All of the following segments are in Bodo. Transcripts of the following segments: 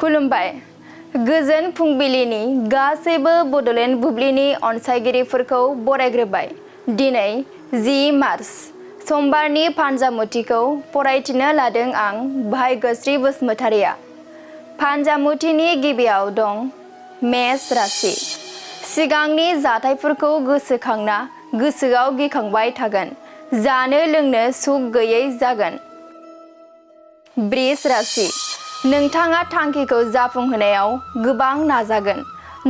खुलुमबाय। गोजोन फुंबिलिनि गासैबो बड'लेण्ड बुब्लिनि अनसायगिरिफोरखौ बरायग्रोबाय। दिनै 10 मार्च समबारनि फानजामुथिखौ फरायथिनो लादों आं भाग्यश्री बसुमतारिया। फानजामुथिनि गिबियाव दं मेष राशि। सिगांनि जाथायफोरखौ गोसोखांना गोसोआव गिखांबाय थागोन। जानो लोंनो सुख गैयै जागोन। बृष राशि। नोंथाङा थांखिखौ जाफुंहोनायाव गोबां नाजागोन।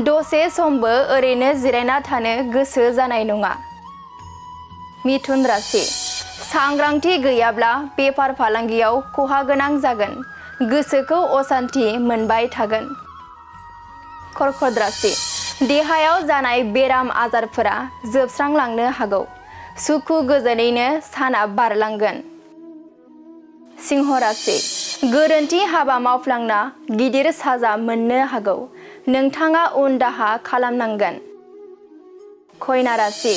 दसे समबो ओरैनो जिरायना थानो गोसो जानाय नङा। मिथुन राशि। सांग्रांथि गैयाब्ला बेफार फालांगियाव खहा गोनां जागोन। गोसोखौ असान्थि मोनबाय थागोन। कर्कट राशि। देहायाव जानाय बेराम आजारफोरा जोबस्रांलांनो हागौ। सुखु गोजोनैनो साना बारलांगोन। सिंह राशि। गोरोन्थि हाबा मावफ्लांना गिदिर साजा मोननो हागौ। नोंथाङा उन दाहा खालामनांगोन। कन्या राशि।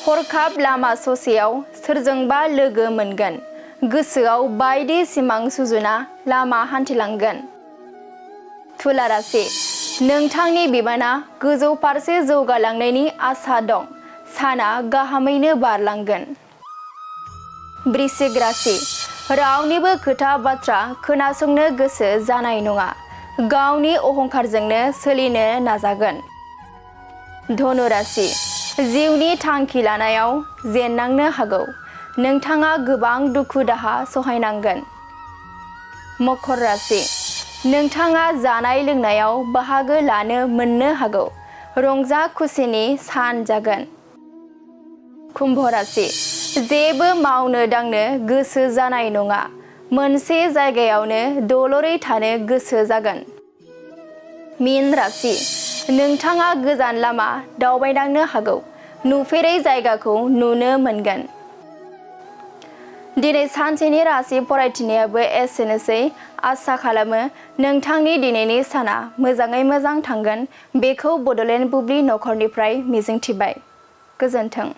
हरखाब लामा ससेयाव सोरजोंबा लोगो मोनगोन। गोसोआव बायदि सिमां सुजुना लामा हान्थिलांगोन। तुला राशि। नोंथांनि बिबाना गोजौ फारसे जौगालांनायनि आसा दं। साना गाहामैनो बारलांगोन। वृश्चिक राशि। रावनिबो खोथा बाथ्रा खोनासंनो गोसो जानाय नङा। गावनि अहंखारजोंनो सोलिनो नाजागोन। धनु राशि। जिउनि थांखि लानायाव जेननांनो हागौ। नोंथाङा गोबां दुखु दाहा सहायनांगोन। मकर राशि। नोंथाङा जानाय लोंनायाव बाहागो लानो मोननो हागौ। रंजा खुसिनि सान जागोन। कुम्भ राशि। जेबो मावनो दांनो गोसो जानाय नङा। मोनसे जायगायावनो दलरै थानो गोसो जागोन। मीन राशि। नोंथाङा गोजान लामा दावबायनांनो हागौ। नुफेरै जायगाखौ नुनो मोनगोन। दिनै सानसेनि राशि फरायथिनायाबो एसेनोसै। आसा खालामो नोंथांनि दिनैनि साना मोजाङै मोजां थांगोन। बेखौ बड'लेण्ड बुब्लि नखरनिफ्राय मिजिंथिबाय। गोजोन्थों।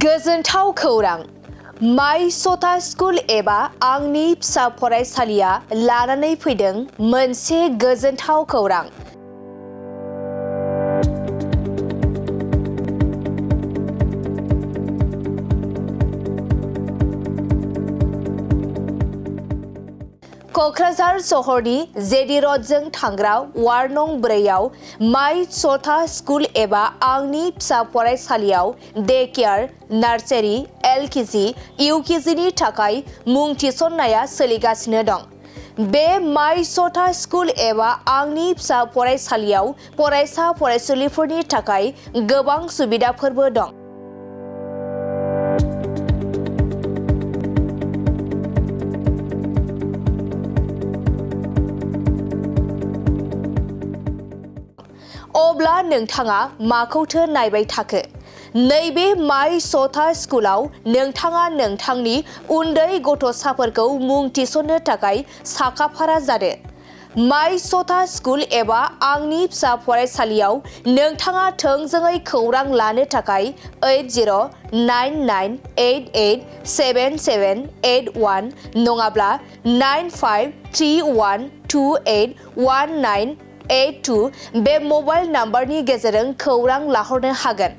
गोजोनथाव खौरां। माय सथा स्कुल एबा आंनि फिसा फरायसालिया लानानै फैदों मोनसे गोजोनथाव खौरां। क'क्राझार सहरनि जेडि रडजों थांग्रा वार्ड नं 4आव माय सथा स्कुल एबा आंनि फिसा फरायसालियाव डे केयार, नार्सारि, LKG, UKGनि थाखाय मुं थिसननाया सोलिगासिनो दं। बे माय सथा स्कुल एबा आंनि फिसा फरायसालियाव फरायसा फरायसुलिफोरनि थाखाय गोबां सुबिदाफोरबो दं। अब्ला नोंथाङा माखौथो नायबाय थाखो? नैबे माय सथा स्कुलाव नोंथाङा नोंथांनि उन्दै गथ'साफोरखौ मुं थिसननो थाखाय साखाफारा जादो। माय सथा स्कुल एबा आंनि फिसा फरायसालियाव नोंथाङा थोंजोङै खौरां लानो थाखाय 8099887781 नङाब्ला 9531281982 बे मबाइल नाम्बारनि गेजेरजों खौरां लाहरनो हागोन।